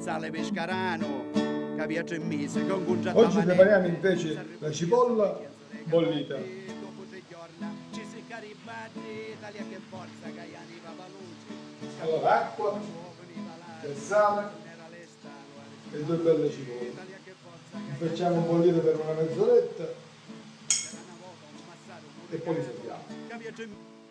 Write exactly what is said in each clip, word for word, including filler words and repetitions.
Sale Pescarano, ca via tre mesi, con contratto. Oggi prepariamo invece la cipolla bollita. Allora, acqua, il sale e due belle cipolle. Facciamo bollire per una mezz'oretta e poi li serviamo.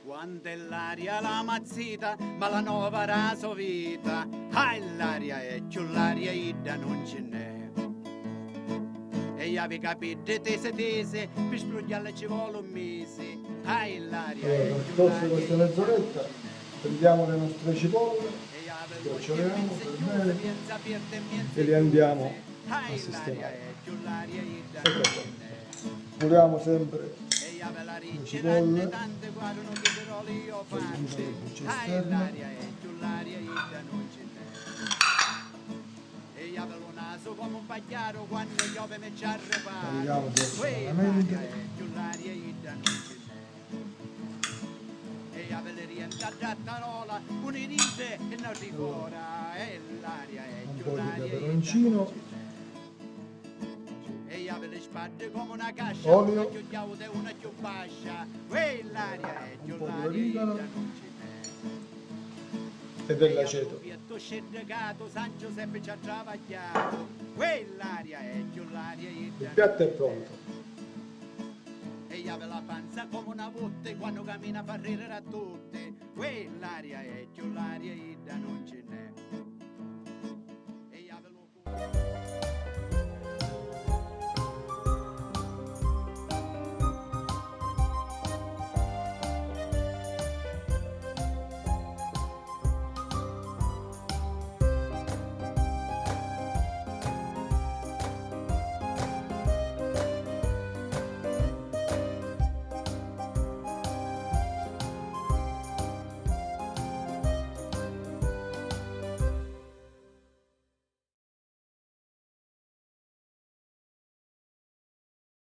Quant'è l'aria la mazzita, ma la nova ra so vita. Ah, l'aria è chiù l'aria, idda non ci n'è. E javi capiddi tese tese, pi sprugghialla ci voli un misi. Ah, l'aria. Allora, è chiù trascorse l'aria, questa mezz'oretta, prendiamo le nostre cipolle, sgoccioliamo per bene e le andiamo a sistemare. Ecco qua. Puliamo sempre le cipolle, per il punto di buccia esterna. Tagliamo sempre sanamente. Un po' di peperoncino. Olio. Un po' di origano e dell'aceto. Il piatto è pronto.